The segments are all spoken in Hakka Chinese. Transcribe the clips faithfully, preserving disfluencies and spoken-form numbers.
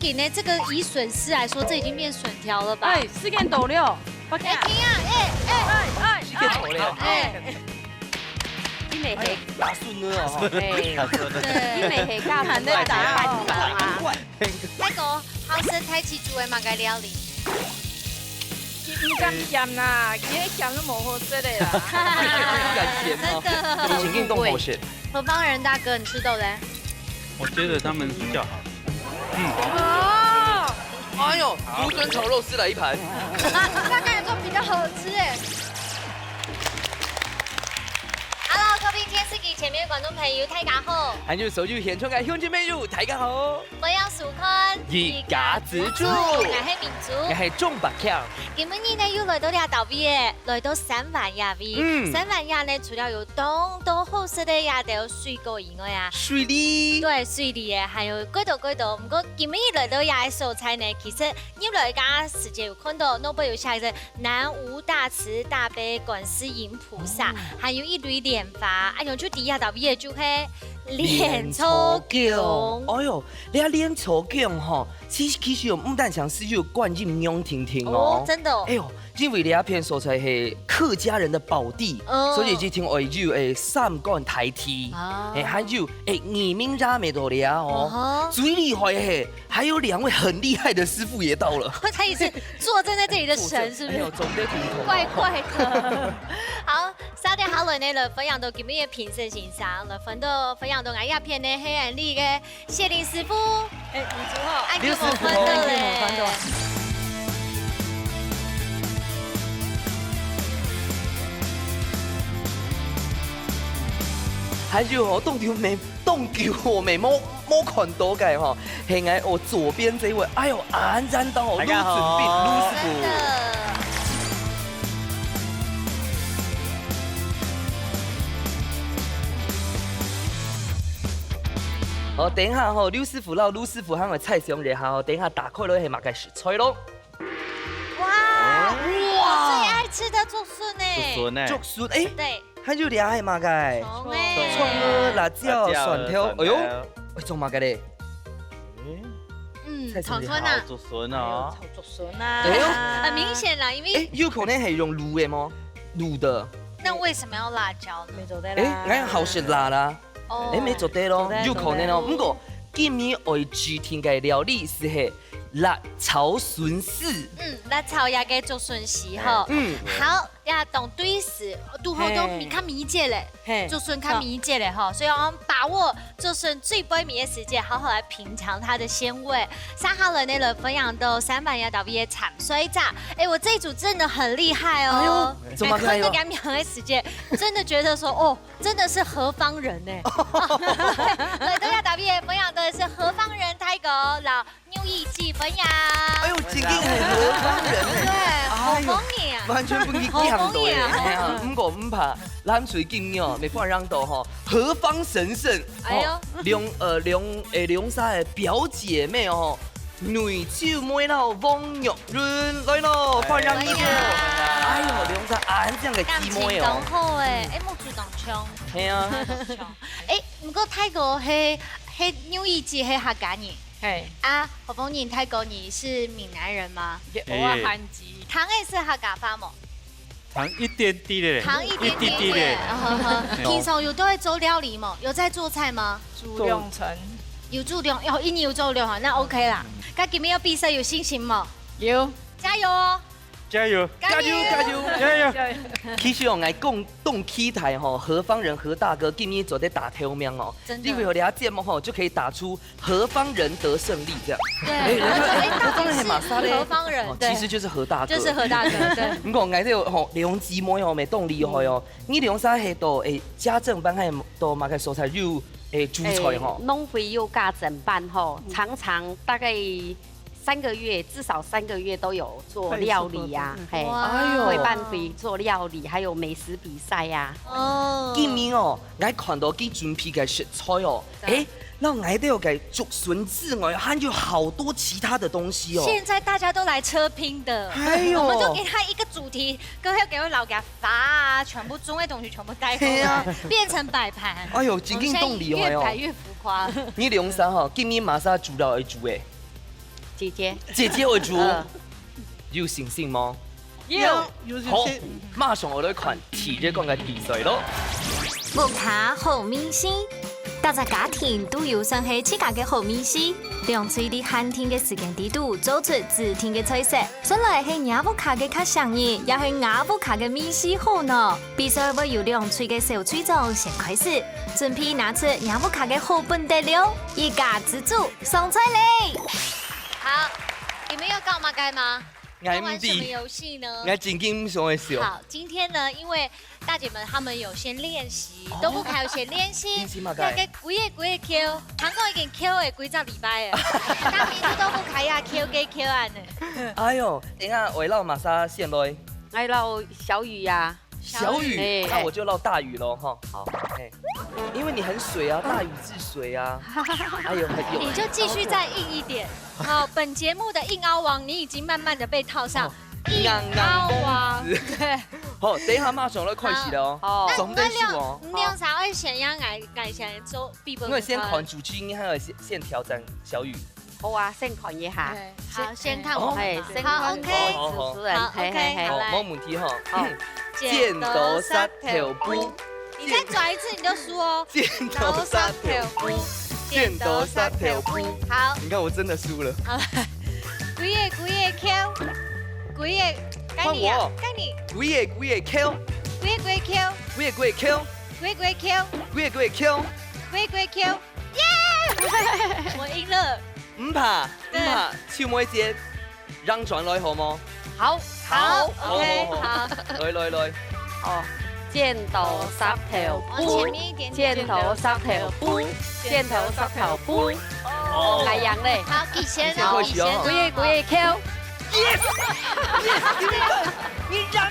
緊呢，這個以筍絲來說，這已經變筍條了吧？哎，時間到了，快點。哎，停啊！哎，哎，哎，哎，時間到了。哎，你們係，打筍呢哦。哎，對。你們係教大家辦法啊。難怪。大哥，好食大自主的麼个料理？毋敢嫌啦，佢个鹹都無好食个啦。敢嫌哦。真的。你肯定都好食。何方人大哥，你吃到嘞？我覺得他們比較好。哦，哎呦，竹筍炒肉絲來一盤。剛剛有做比較好吃哎。Hello，各位電視機前面的觀眾朋友，大家好。還有所有現場个鄉親朋友，大家好。歡迎收看一家之煮，我係明珠。我係鍾百強。今晡日呢，又來到這搭位个，來到三灣這位。嗯。三灣這呢，除了有當多好食个這兜水果以外啊，水梨。對，水梨个，還有幾多幾多。毋過今晡日來到這个所在呢，其實入來个時節有看到，外背有寫一個南無大慈大悲觀世音菩薩，哦。還有一蕊蓮花，哎喲，就在這搭位个就係蓮草宮。蓮草宮。哎喲，這蓮草宮吼，其實，其實有，毋單淨係有觀音娘娘哦。哦，真的哦。哎喲， 因為這片所在係客家人的寶地，哦。所以一定愛有，誒，三官大帝，哦。誒，還有，誒，義民爺乜在這哦。哦吼。最厲害个係，還有兩位很厲害的師傅也到了。他也是坐鎮在這裡的神，是不是？哎喲，總得挺痛哦。怪怪的。好，續等下來呢，來分享到今晡日个評審先生，來分到，分享到𠊎這片呢，係恁樣个 謝林師傅。哎，你好。恁久無看到咧。你好，你好，你好。還有哦，當久無，當久哦，無，無看到个吼，係𠊎哦左邊這位，哎喲，恁讚到哦，大家好。盧俊斌，盧師傅。真的。 好，等一下吼，劉師傅摎盧師傅還會猜想一下吼，等一下打開來係麼个食材咯。哇，哇。我最愛吃的竹筍欸。竹筍欸。竹筍，欸，對。還有這係麼个？蔥欸。蔥啊，辣椒，辣椒，蒜頭，蒜頭。哎喲，哎，做麼个咧？欸？嗯，猜想一下。炒筍啊。竹筍哦。哎喲，炒竹筍啊。哎喲。很明顯啦，因為欸，有可能係用滷个嗎？滷的。那為什麼要辣椒呢？沒做得啦。欸，𠊎好食辣啦。 哦。欸，無做得咯，做得，有可能哦。做得。毋過，今晡日愛指定个料理係係辣炒筍絲。嗯，辣炒這个竹筍絲吼。嗯。好，這當對時，堵好都，嘿。較尾節咧，嘿。竹筍較尾節咧吼，所以我們把握竹筍最尾尾个時節，好好來品嚐它的鮮味。續下來呢，來分享到三灣這搭位个摻水粽。欸，我這一組真的很厲害哦。哎喲，怎麼厲害哦？欸，看到佢兩个時節，真的覺得說，哦， 真的是何方人呢。來到這搭位个分享到个係何方人大哥摎牛義記分享。哎喲，正經係何方人呢。對，哎喲，何方人啊。完全分佢驚到咧。何方人啊。哎呀，毋過毋怕，藍水金哦，你看人到吼，何方神聖，哎喲。吼，兩，呃，兩，欸，兩儕个表姐妹哦， 女舅妹摎王玉潤來咯，歡迎你。歡迎。哎喲，兩儕恁靚个姊妹哦。感情當好欸，欸，目珠當像。係啊。欸，毋過大哥係，係牛義記係客家人。係。啊，何方人大哥，你是閩南人嗎？有啊，欸。還係。聽个係客家話無？ 聽一點點咧，聽一點點咧。一點點咧。啊，好，好。嘿哦。平常有都會做料理無？有在做菜嗎？煮兩餐。有煮兩，哦，一日有做兩餐，那OK啦。嗯。該今晡日愛比賽有信心無？有。加油哦！加油！加油，加油！加油！加油！其實哦，𠊎講，當期待吼，何方人何大哥今晡日做得打頭名哦。真的。因為有這節目吼，就可以打出 何方人得勝利這樣。對。欸，人家，欸，欸，何方人係麼儕咧？何方人，哦，對。其實就是何大哥。就是何大哥，對。毋過𠊎這吼，兩姊妹吼，乜當厲害哦。嗯。你兩儕係到，欸，家政班還係到麼个所在有，欸，煮菜吼？欸，攏會有家政班吼，嗯。常常大概三個月，至少三個月都有做料理呀，哎，做過，嘿，哇。哎喲。會辦會做料理，還有美食比賽呀。哦。今晡日哦，𠊎看到佢準備个食材哦，對。欸， 那𠊎兜个竹筍之外，還有好多其他的東西哦。現在大家都來車拼的，哎喲。我們就給他一個主題，各位給我老家發啊，全部中的東西全部帶過來，係啊。變成擺盤。哎喲，正經當厲害哦。我們現在越擺越浮誇。你兩儕吼，今晡日麼儕主導來煮欸？姐姐。姐姐會煮，嗯。有信心無？有。有信心。好，馬上𠊎來看第一關个比賽咯。屋下好味緒，逐隻家庭都有算係自家个好味緒，兩隊在限定个時間裡肚做出指定个菜色。 算來係若屋下个較省人，也係吾屋下个味緒好呢？比賽會由兩隊个小隊長先開始，準備拿出若屋下个好本底料，一家之煮上菜咧！好，你們要搞麼个嗎？要玩什麼遊戲呢？𠊎正經毋想會笑。好，今天呢，因為大姐們她們有先練習，哦。都不卡有先練習，練習麼个？大家幾个幾个Q，韓國已經Q了幾隻禮拜了，當年都不卡呀Q个Q啊呢。哎喲，等一下，我老馬莎先來。𠊎老小雨呀。小雨，哎，那我就落大雨咯，哈。好，哎，因為你很水啊，大禹治水啊。哎呦，很有。你就繼續再硬一點。好，本節目的硬凹王，你已經慢慢地被套上。哦，硬凹王。硬凹王子。對。好，等一下馬上來開始了哦。好。那，總得輸哦。那你兩，你兩儕愛先讓𠊎，𠊎先做比分。因為先看主持人，還有先，先挑戰小雨。 好啊，先看一下。對，好，先看我們嘛。哎，先看，好，OK。主持人，好，好，好。嘿，嘿，嘿。好，來。好，無問題哈。好。剪刀石頭布。你再轉一次你就輸哦。剪刀石頭布。剪刀石頭布。好。你看我真的輸了。好，來。幾个幾个Q，幾个，該你啊，換我。該你。幾个幾个Q。幾个幾个Q。幾个幾个Q。幾个幾个Q。幾个幾个Q。幾个幾个Q。 耶！我贏了。毋怕，毋怕，對。手妹姐，讓轉來好無？好，好，好，OK，好，好。好。來，來，來。哦，剪刀石頭布，往前面一點點。剪刀石頭布，剪刀石頭布。哦。哎呀嘞。好，以前哦，以前哦。以前哦。幾个，幾个Q。Yes！Yes！你贏了，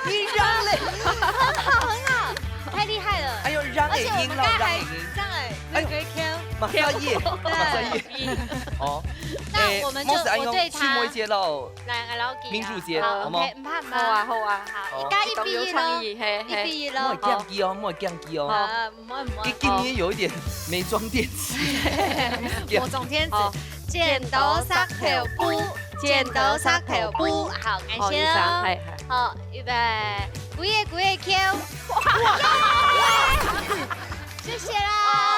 你贏了。很好，很好，太厲害了。哎喲，贏了，而且我們剛才還贏了，贏了。 哎呦，馬上耶，對。馬上耶。哦，那我們就，哎，我對他。莫是恁樣，手妹姐咯，來，來，老弟啊。明珠姐，好，好嗎？OK，毋怕，毋怕。好啊，好啊。好，好。一比一咯，當有創意，嘿，嘿。一比一咯。莫會驚奇哦，莫會驚奇哦。好，毋會，毋會。今，今天有一點美妝天使。好。美妝天使。好。剪刀石頭布，剪刀石頭布。好，感謝哦。好，以上，嘿，嘿。好，預備，幾个，幾个Q。哇！耶！ 謝謝啦。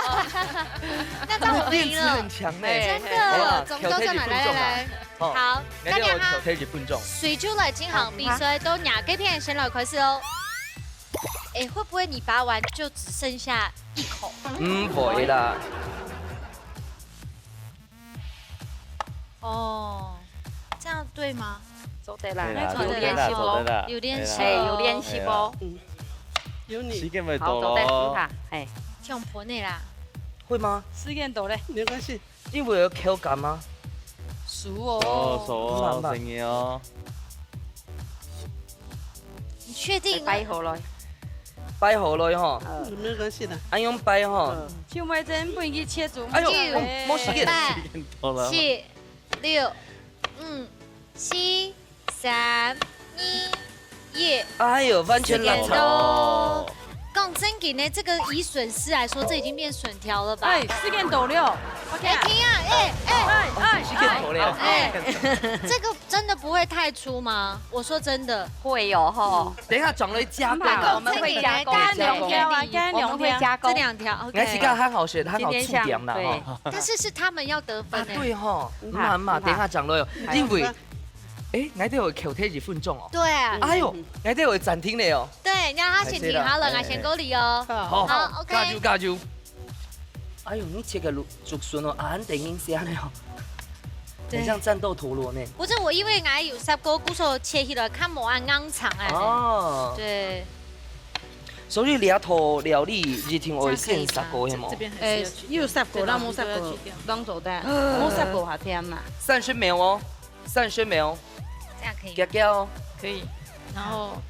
哦，哦。那這樣我們贏了。你的電池很強呢。哎，真的，好啦，總共算滿，挑戰一分鐘啦。來，來，來。哦，好，那就我挑戰一分鐘。大家好。水出來進行比賽，嗯，好。都拿這片先來開始哦。哎，會不會你拔完就只剩下一口？嗯，不會啦。 哦，這樣對嗎？做得啦，對啦，有練習哦。做得啦，做得啦。有練習哦。哎，有練習哦。對啦。嗯。有你。時間會到咯。好，做得，你看，哎。像盆的啦。會嗎？時間到咧。沒關係。因為有口感嗎？熟哦。熟，熟哦，慢慢。生意哦。 你確定？擺好來。擺好來吼。嗯，沒關係的。恁樣擺吼。嗯。手妹姐，分佢切煮。哎喲，莫，莫時間。八、七、六、五、四、三、二、一。哎喲，完全落差哦。時間到。講真經呢，這個以筍絲來說，這已經變筍條了吧？哎，時間到了。OK。哎，停啊，哎，哎。哎，哎，時間到了。哎，這個 真的不會太粗嗎？我說真的。會哦，吼。嗯。等一下轉來加工。不怕，我們會加工。這兩條啊，加兩條。我們會加工。這兩條，OK。你看這個很好選，很好出點啦，今天像，吼。對。但是是他們要得分欸。啊，對吼。不怕，毋怕，毋怕，不怕。等一下轉來哦，哎。因為，哎，𠊎兜有扣忒一分鐘哦。對啊。哎喲，𠊎兜有暫停了哦。對，你讓他先停好了，哎，哎，哎。𠊎先過去哦。好。好，好，OK。加油，加油。 哎喲，你切个竹，竹筍哦，恁得人惜呢哦。對。很像戰鬥陀螺呢。不是，我因為𠊎有煠過，故所切起來較無恁硬長哎。哦。對。所以這道料理一定愛先煠過，係無？這，這邊還是要去掉。哎，有煠過，這個讓無煠過，這個要去掉。攏做得，無煠過較甜嘛。三十秒哦。 三十秒。這樣可以嗎？遽遽哦。可以。然後我，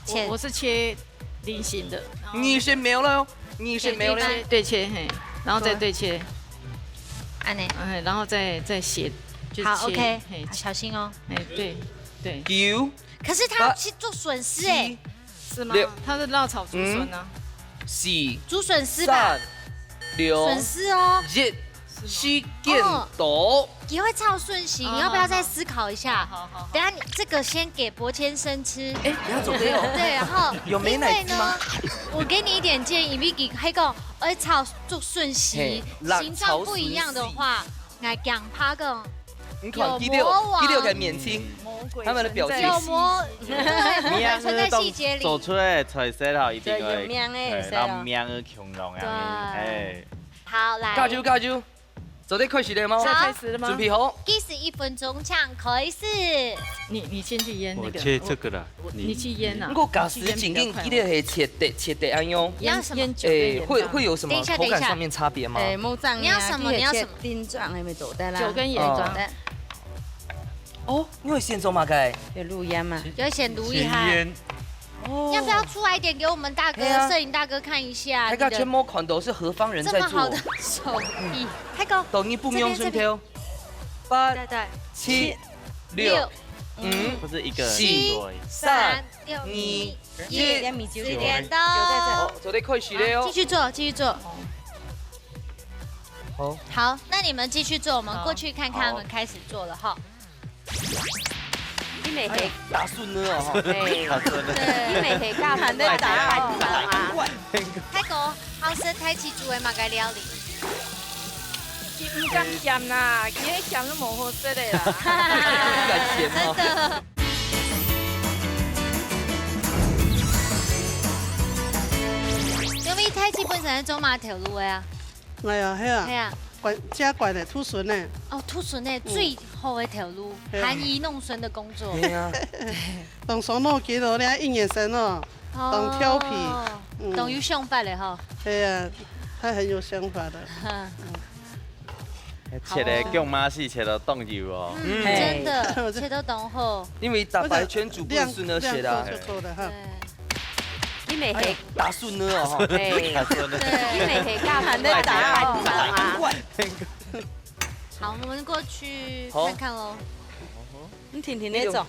切。我是切菱形的，然後你先秒了哦，你先秒了。切，對切，嘿，然後再對切。按呢。哎，然後再，再斜，就是切，好，OK，嘿，好，小心哦。哎，對，對。九。可是他要去做筍絲欸。八、七、 是嗎？六、它是辣炒竹筍啊。五、四、竹筍絲吧？三、六、筍絲哦。一。時間到。佢會照順序，你要不要再思考一下？好，好，好。等下你這個先給博謙生吃。哎，你要準備哦。對，然後有美乃滋嗎？因為呢，我給你一點建議，Vicky，還有，哎，照做順序，嘿，形狀不一樣的話，來講他个你看，有魔王。佢兜，佢兜个面前，他們的表情。有魔，對，存在細節裡。做出來个菜色吼，一定會，對，有名的，哎，有名的共樣啊，對。哎。好，來。加油，加油！ 做得開始了嗎？好。開始了嗎？準備好。計時一分鐘，請開始。你，你先去醃那個。我切這個啦，你，你去醃啊。不過假使正經佢兜係切得，切得恁樣，你要什麼？醃，醃酒跟鹽巴。誒，會，會有什麼口感上面差別嗎？等一下，等一下。誒，無差啊，你要什麼？你要什麼？丁狀還沒做得啦。酒跟鹽巴。哦。哦，你會先做麼个？有滷醃嘛。有先滷一下。先醃。 哦。要不要出來一點給我們大哥，哎呀，攝影大哥看一下？大家全部看到是何方人在做。你的這麼好的手藝。大哥，到日本用順條。這邊，這邊。八、對，對。七、六、六、五、不是一個人做而已。四、三、二、一，時間到。好，做得開始了哦。好，繼續做，繼續做。好。好，那你們繼續做，我們過去看看他們開始做了哈。好。 你乜係，打筍呢哦，吼。嘿，打筍呢。對。你乜係教人咧打飯飯啊？大哥，好食大自煮个麼个料理？佢毋敢嫌啦，佢个嫌都無好食个啦。毋敢嫌哦。真的。因為大自本身係做麼个頭路个啊？ 哎呀，係啊，係啊。管，家管的，渡孫呢。哦，渡孫呢，嗯。最好个頭路，係啊。含飴弄孫的工作。係啊。當傷腦筋哦，你看一年生哦，哦，當調皮，嗯。當有想法个吼。係啊，他很有想法的。切个薑嫲絲切到當幼哦。嗯，嗯。真的，我就切到當好。因為大白全煮不是那些的啊。而且量，量夠就夠了哈。對。 你乜係，打筍呢哦，吼。嘿，打筍呢。對。你乜係教人咧打飯飯啊？好，我們過去看看咯。好。你定定咧做。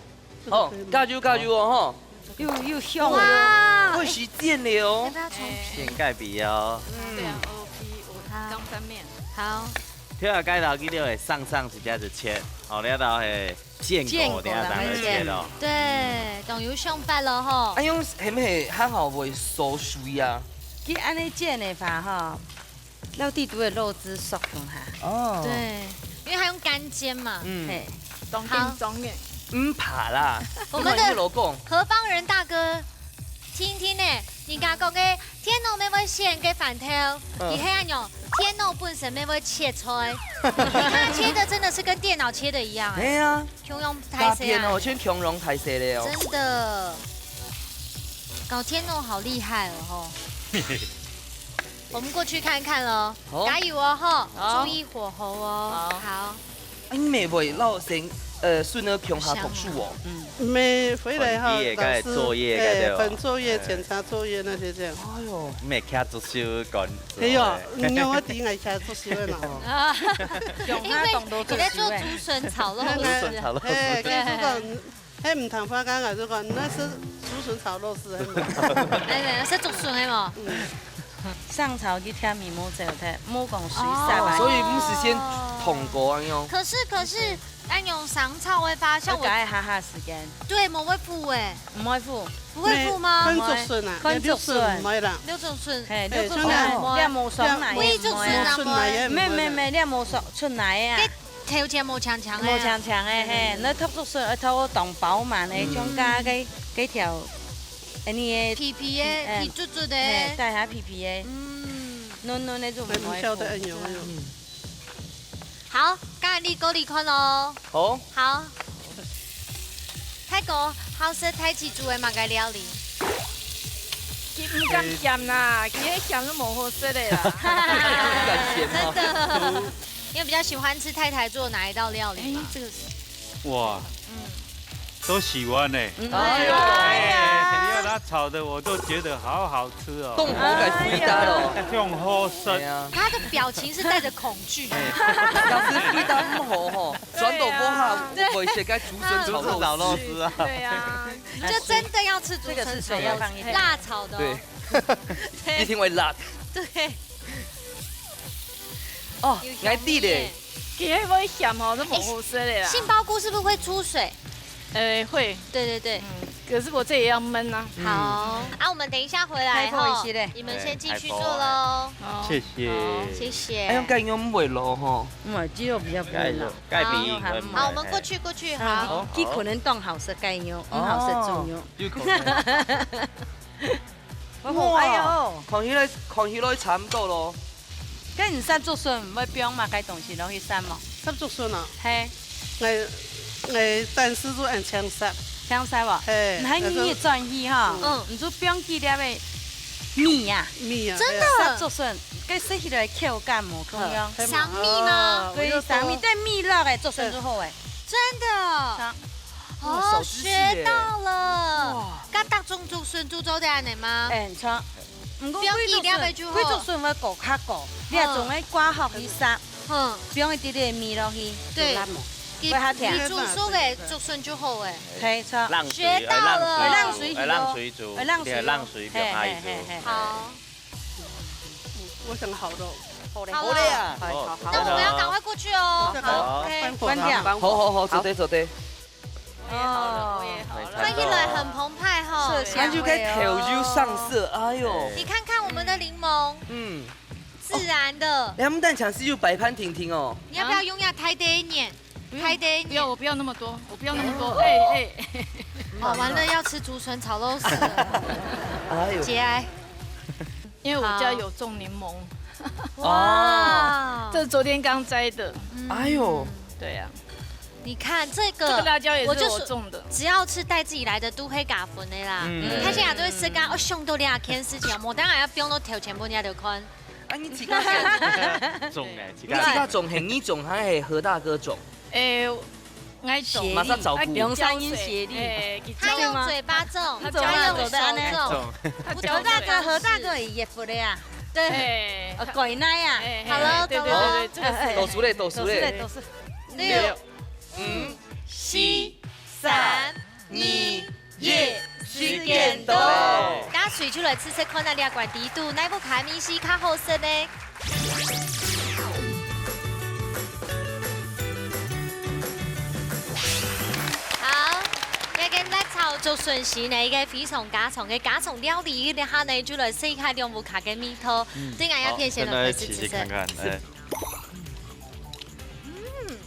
好，加油加油哦，吼。又，又香啊。哇。會時間了哦。要不要重新？先蓋皮哦。嗯。對啊，O P，我剛翻面。好。跳下街頭，佢就會上上直接就切，好，了後係 煎過，煎過，等下再來切咯。對，當有想法咯吼。啊，用，係毋係還好會縮水啊？佢恁樣煎个話吼，落底肚个肉汁縮動下。哦。對，因為他用乾煎嘛。嗯。嘿。當緊張个。毋怕啦，我們的你看你老公。河北人大哥 聽聽呢，人家講个電腦乜會選个飯頭，嗯。佢係恁樣，電腦本身乜會切菜。你看切的真的是跟電腦切的一樣欸。係啊，共樣大細啊。大片哦，全共樣大細了哦。真的，搞電腦好厲害哦吼。我們過去看看咯，好。加油哦吼，好。注意火候哦。好。好。 哎，你乜會摎孫，呃，孫仔共下讀書哦？嗯。乜回來哈，分作業，老師，該作業，該對哦。哎，分作業、哎。檢查作業那些這樣。哎喲。你乜徛足久講。哎喲，你讓我頂來徛足久的嘛。哦。共下當多做事欸。因為你在做竹筍炒肉絲啊。竹筍炒肉絲。哎，跟你說，哎，毋通發覺啊，就講，該係竹筍炒肉絲，係無？哎，哎，係竹筍，係無？嗯。 上炒佢甜味無走忒，無講水煠啊。哦。所以毋係先燙過恁樣。可是，可是，愛用上炒个話，像我，愛下下時間。對，無會苦欸。毋會苦。不會苦嗎？看竹筍啊，看竹筍。看竹筍毋會啦。看竹筍。嘿，嘿，看竹筍像那，毋會。這無爽哪，這無爽哪，毋會。無筍哪也毋會啦。無，無，無，這無爽，筍哪啊。該頭前無青青个啊。無青青个，嘿，嗯。該燙竹筍，愛燙到當飽滿个，嗯。像該，該，該條，哎，你个皮皮个，嗯，皮卒卒个。嘿，帶下皮皮个。嗯。 嫩嫩个就毋愛苦。還毋曉得恁樣，哎喲。嗯。好，該你過來看哦。好。好。大哥，好食大自煮个麼个料理？佢毋敢嫌啦，佢个嫌都無好食个啦。毋敢嫌哦。真的。你有比較喜歡吃太太做哪一道料理嗎？哎，這個是 哇，嗯。都喜歡呢。嗯。哎喲，哎呀。哎，你看他炒的，我都覺得好好吃哦。當好个回答咯。哎呀。當好食。哎呀。他的表情是帶著恐懼。哎，老師回答毋好吼，轉到屋下，對。會食該竹筍炒肉絲。竹筍炒肉絲啊。對啊。就真的要吃竹筍炒肉絲，這個是水要放一點。辣炒的哦。對。對。一定會辣。對。哦，有香味耶。𠊎知咧。佢會鹹吼，都無好食个啦。杏鮑菇是不是會出水？呃，會。對對對。嗯，可是我這也要燜啊。嗯。好，啊，我們等一下回來吼，開火一息咧。你們先繼續做嘍。哎，開火啊。好。謝謝。好，謝謝。哎，用雞肉毋會老吼。嗯，雞肉比較不會老。雞肉，雞皮雞肉還蠻好。好，我們過去，過去，好。好，佢可能當好食雞肉，毋好食豬肉。哦。有可能。 哦，哇，哎喲。看起來，看起來差毋多咯。該你殺竹筍會放麼个東西落去殺無？殺竹筍啊？嘿。𠊎，𠊎暫時就恁青殺。青殺無？嘿，你還你也轉去哈，嗯。你就放幾粒个米啊。米啊，真的？嘿啊。殺竹筍，該食起來口感無共樣。嘿嘛，生米嗎？啊，對，生米，但米落个竹筍就好誒。真的？生 哦，哦，小知識耶。學到了。哇。該逐種竹筍都做得恁樣嗎？哎，毋錯。毋過貴竹筍，放幾粒就好。貴竹筍會過較高，你愛種个瓜殼去殺，嗯。放一滴滴米落去，對。就爛了。佢，會較甜。佢煮熟个竹筍就好誒。嘿，著。冷水，學到了。愛冷水煮，愛冷水煮，愛冷水哦。愛冷水放下去煮。嘿，嘿，嘿，嘿。好。我想好了。好嘞。好了。好嘞啊。好，好，好。那我們要趕快過去哦。好。OK。關掉。好，好，好，做得，做得。 哦，看起來很澎湃吼。色香味哦。感覺該頭就上色，哎喲。你看看我們的檸檬，嗯。自然的。哎，毋單淨係有擺盤定定哦。你要不要用一下大滴一點？不用，大滴一點。不要，我不要那麼多，我不要那麼多。哎，哎。哦，完了，要吃竹筍炒肉絲了。哎喲。節哀。因為我家有種檸檬。哇。這是昨天剛摘的。嗯。哎喲。對啊。 你看這個，這個辣椒也是我種的。我就說，只要是帶自己來的，都會加分的啦。嗯。看起來都會吃乾，哦，想到這件事情，我當然要不用到頭前分人家看。啊，你自家種的，自家種。你自家種，係你種還係何大哥種？誒，𠊎種。協力。馬上照顧。啊，兩三人協力。誒，佢澆水。他用嘴巴種，他澆水。他用手種。種。何大哥，何大哥也不的啊。對。誒。哦，改那啊。誒，誒，好了，對，對，對，對，這個是。倒數咧，倒數咧。倒數咧，倒數。六。六。 五、四、三、二、一，時間到。加水出來試試看啊，這塊底肚哪一款味緒較好食呢？好，這個辣炒竹筍絲呢，一個非常家常个家常料理，這下呢就來試一下兩屋下个味道。嗯，等下要片先來試試。好，現在試試看看，哎。嗯。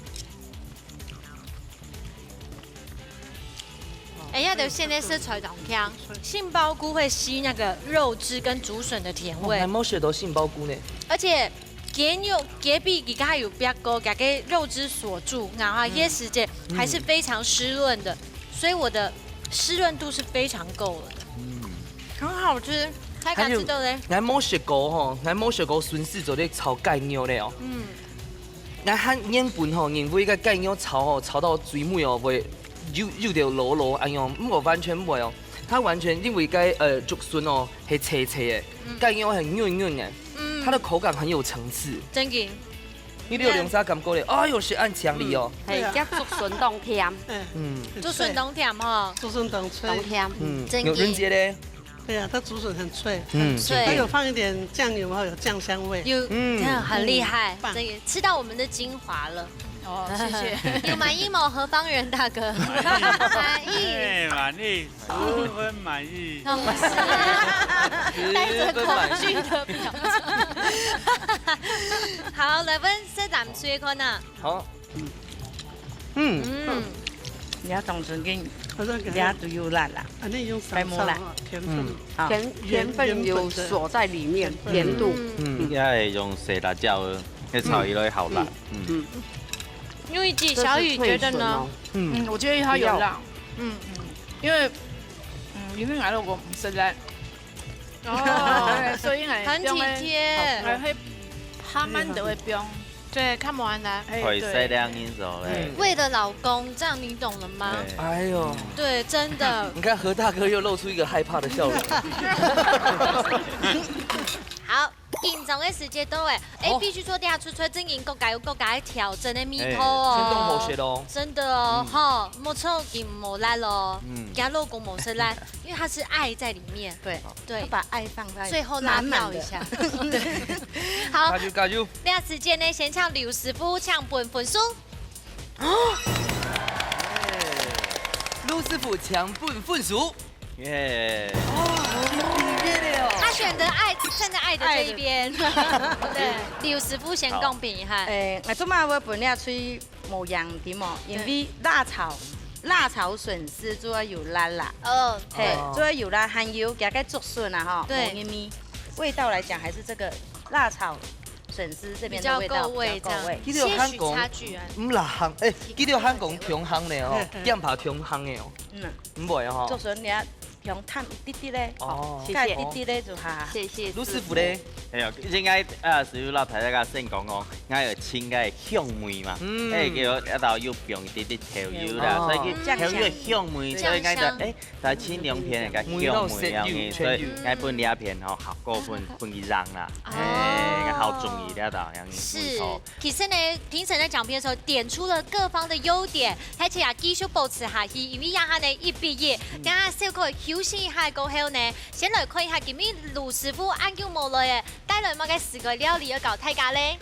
哎呀，就現在食材當香，杏鮑菇會吸那個肉汁跟竹筍的甜味。哦，還無食到杏鮑菇呢。而且雞肉，雞皮佢還有煏過，佢个肉汁鎖住，然後這時間還是非常濕潤的，所以我的濕潤度是非常夠的。嗯。很好吃，大家知道咧。還有，𠊎無食過吼，𠊎無食過筍絲做得炒雞肉咧哦。嗯。 𠊎還原本吼，認為該雞肉炒吼，炒到最尾哦，會有，有點老老恁樣，毋過完全毋會哦。它完全因為該，呃，竹筍哦，係脆脆个，嗯。雞肉很韌韌个，嗯。它的口感很有層次。真的。你有兩隻感覺咧，哎喲，係恁強烈哦。嗯，係，對啊。這竹筍當甜。嗯。嗯。竹筍當甜吼。竹筍當脆。當甜。嗯，真的。有人覺得？ 對啊，它竹筍很脆，嗯，很脆。它有放一點醬油，然後有醬香味。有，嗯。這樣很厲害，嗯，棒。這個吃到我們的精華了。哦，謝謝。有滿意嗎，何方人大哥？滿意。哎，滿意，十分滿意。哦，是。帶著恐懼的表情。好，來，分色膽吹看啊。好。 嗯。嗯。你要懂成个，好像給它，你要都有辣啦，啊，那用少少啊，甜分。嗯。好，甜，甜分有鎖在裡面，甜分。甜度。嗯。嗯。應該係用細辣椒个，該炒起來好辣。嗯。嗯。嗯。因為小雨覺得呢？嗯，我覺得它有辣。嗯，嗯，因為，嗯，裡面來了我不是辣。 哦，所以還很體貼。還會，還會，慢慢地會放。對，看不完的。哎，會使兩人手嘞。對。為了老公，這樣你懂了嗎？對。哎喲。對，真的。你看何大哥又露出一個害怕的笑容。好，緊張个時節到欸，欸，哦。必須說，等下出菜正經各家有各家个調整个味道哦。哎，全當好食哦。真的哦，嗯。吼，無錯，佢無辣咯，嗯。佢老公無食辣，因為他是愛在裡面。對，對。他把愛放在最後拉滿滿的。票一下。對。好，加油，加油。這時間呢，先請劉師傅請分分數。 盧師傅請分分數。耶。哦，有畢業了哦。他選擇愛，站在愛的這一邊。對，劉師傅先公平一下。好。誒，𠊎做麼會分這喙無贏的嘛？因為辣炒，辣炒筍絲主要有辣啦。哦。嘿，哦。主要有辣，還有佢个竹筍啊，吼，對。無入味。味道來講，還是這個辣炒筍絲這邊的味道比較夠味，比較夠味。這樣。其實有香港，些許差距啊。毋辣香，誒，其實有香港香香的哦，嘿。點下香香的哦。嗯。毋會哦。竹筍你啊，香淡一滴滴咧，哦。加一滴滴咧就好。謝謝師傅。盧師傅咧？哎呀，應該啊，師傅老太太个先講講，𠊎有清个香味嘛，嗯。哎，叫一道又放一滴滴調油啦，哦。所以佢調油个香味，醬香。所以𠊎就，哎， 在清涼片个香味樣呢，所以𠊎分這片吼，效果分，分佢贏啦。哦。哎，𠊎好中意這道樣呢，是，沒錯。其實呢，評審在講評的時候點出了各方的優點，而且啊，繼續保持下去，因為這下呢，一比一，嗯。等下小可休息一下過後呢，先來看一下今日盧師傅恁久無來个，帶來麼个自家料理要教大家咧。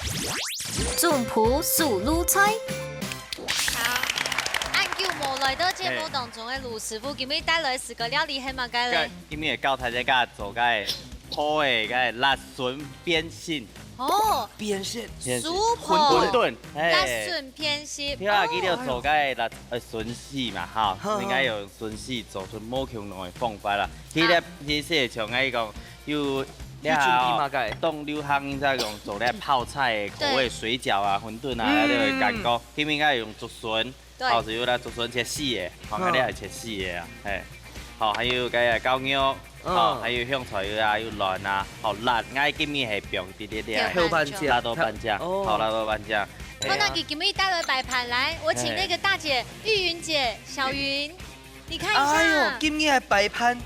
總鋪手路菜。 好，恁久無來到節目當中个盧師傅，今日帶來自家料理係麼个咧？今日教大家做个烰个个辣筍變心。哦，變心。變心。酥烰。餛飩，哎。辣筍變心。對啊，哦。佢就做个辣，呃，筍絲嘛，哈，好。應該用筍絲做出無共樣个方法啦。其實，啊。其實像𠊎講，有 你準備麼个？當流行在講做咧泡菜个口味，對。水餃啊、餛飩啊，嗯。該个感覺。佢應該用竹筍，對。好，就有咧竹筍切絲个，好，嗯。該个還切絲个啊，嘿。好，還有該个絞肉，嗯。好，還有香菜啊，有卵啊，好，辣，𠊎今日係放滴滴滴，豆瓣醬。辣豆瓣醬，哦。好，辣豆瓣醬。看到佢今日帶來擺盤來，我請那個大姐，嘿。玉雲姐、小雲， 你看一下。哎喲，今日个擺盤，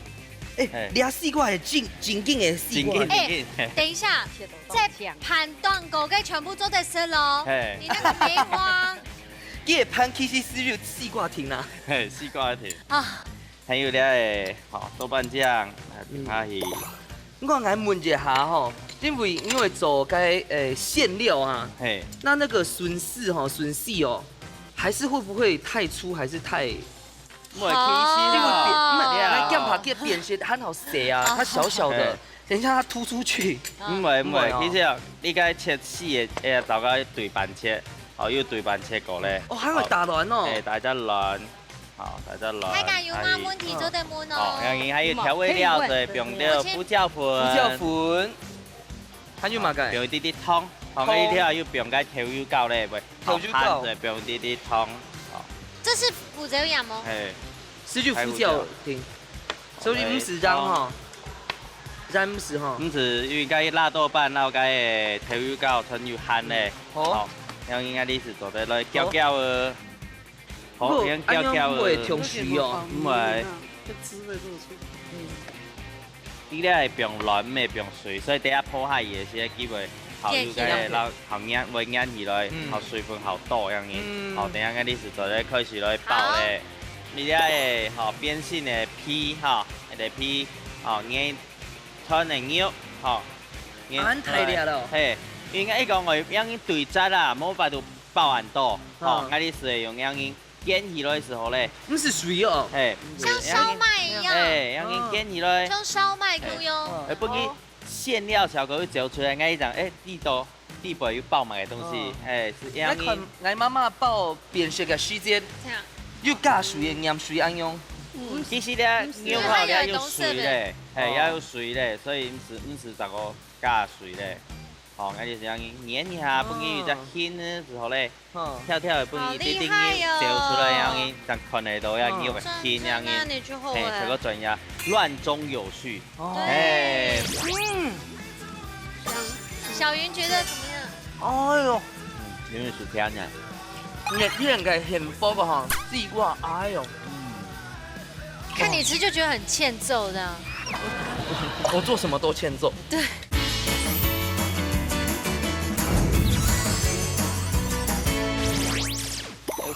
哎，嘿。這西瓜係正，正經个西瓜。正經，正經。哎，等一下，這盤當高个全部做得食咯。嘿。你那個梅花。這盤其實係有西瓜藤啊。嘿，西瓜藤。啊。還有這个，好，豆瓣醬，啊，嗯。還有。我來問一下吼，因為，因為做該，誒，餡料啊，嘿。那那個筍絲吼，筍絲哦，還是會不會太粗，還是太 毋會，其實啊，哦。毋係，來，這樣。來，這樣把它變成很好洗啊，哦。它小小的，嘿。等一下它凸出去。毋會，毋會，毋會哦。其實啊，你該切絲个，哎呀，糟糕，對半切，哦，又對半切過咧。哦，還會打卵哦。好。哎，打隻卵，好，打隻卵。大家有麼問題做得問哦。好，然後還有調味料，可以問。對，放點胡椒粉。胡椒粉。 還有麼个？放一滴滴糖，糖。糖一條又放該豆油膏咧，喂，豆油膏。好，再放一滴滴糖，好。這是胡椒鹽哦。嘿。係就胡椒，胡椒。對。所以毋使鹽吼。好。鹽毋使吼。毋使，因為該辣豆瓣，然後該豆油膏全有鹹咧。嗯。好。好，然後應該你係做得來攪攪哦。好。好，毋過，恁樣會忒水哦。毋會。這汁會露出。嗯。 佢這係放卵，毋係放水，所以等下烰下去个時，佢會好有該个，變形。然後好黏，會黏起來，嗯。好水分好多樣个。嗯。好，等下𠊎這時做得開始來包咧。好。你這个，吼，變性个皮，吼，該个皮，吼，硬，穿个肉，吼，硬，恁大粒咯。嘿，應該講愛用對折啊，無法度包恁多，吼，嗯。𠊎這時用用 捲起來个時候咧。毋使水哦。嘿，毋使。像燒賣一樣。嘿，讓佢捲起來。哦。像燒賣共樣。哎，不過哦。餡料效果會走出來，𠊎一講，哎，地道，地道有包麼个東西，哦。哎，係一樣个。𠊎看，𠊎媽媽包變色个時節，這樣。又加水个，黏水恁樣。嗯。其實咧，嗯，牛肉咧有水咧，還有東西咧。嘿，哦。也有水咧，所以毋使，毋使再過加水咧。哦，𠊎就係恁樣，捲一下，哦。分佢有隻形个時候咧， 哦。跳跳个分佢一滴滴好厲害哦。走出來，恁樣正看得到，恁樣个形恁樣。專，專業就好欸。嘿，這個專業，亂中有序。哦。嘿。嗯。小，小雲覺得怎麼樣？哎喲。嗯，因為是這樣的。你，你應該幸福个哈，西瓜，哎喲。嗯。看你吃就覺得很欠揍這樣。我做什麼都欠揍。對。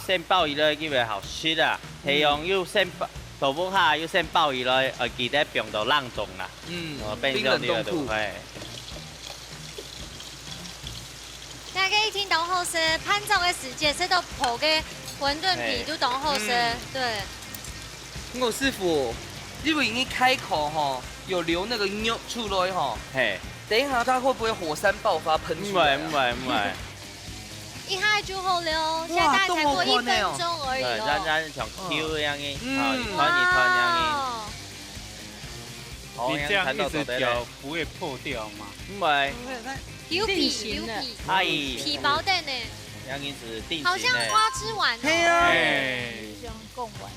先包起來，佢會好食啊。係用又先包，豆腐下又先包起來，呃，記得放到冷凍啦。嗯，哦，冰箱裡頭，冰冷凍庫。嘿。大家一定當好食，辦桌个時節，食到烰个餛飩皮都當好食，嘿。嗯。對。吳師傅，因為你開口吼，有流那個肉出來吼，嘿。等一下它會不會火山爆發噴出來啊？毋會，毋會，毋會。 一下就好了哦，哇，現在大概才過一分鐘而已哦。對，咱，咱像Q一樣个，嗯。啊，一團一團樣个。哇。你這樣一直攪，不會破掉嗎？毋會。不會，它有皮，定型的。有皮。哎。皮薄等呢。這樣子定型的。好像花枝丸哦。嘿啊。哎。像貢丸，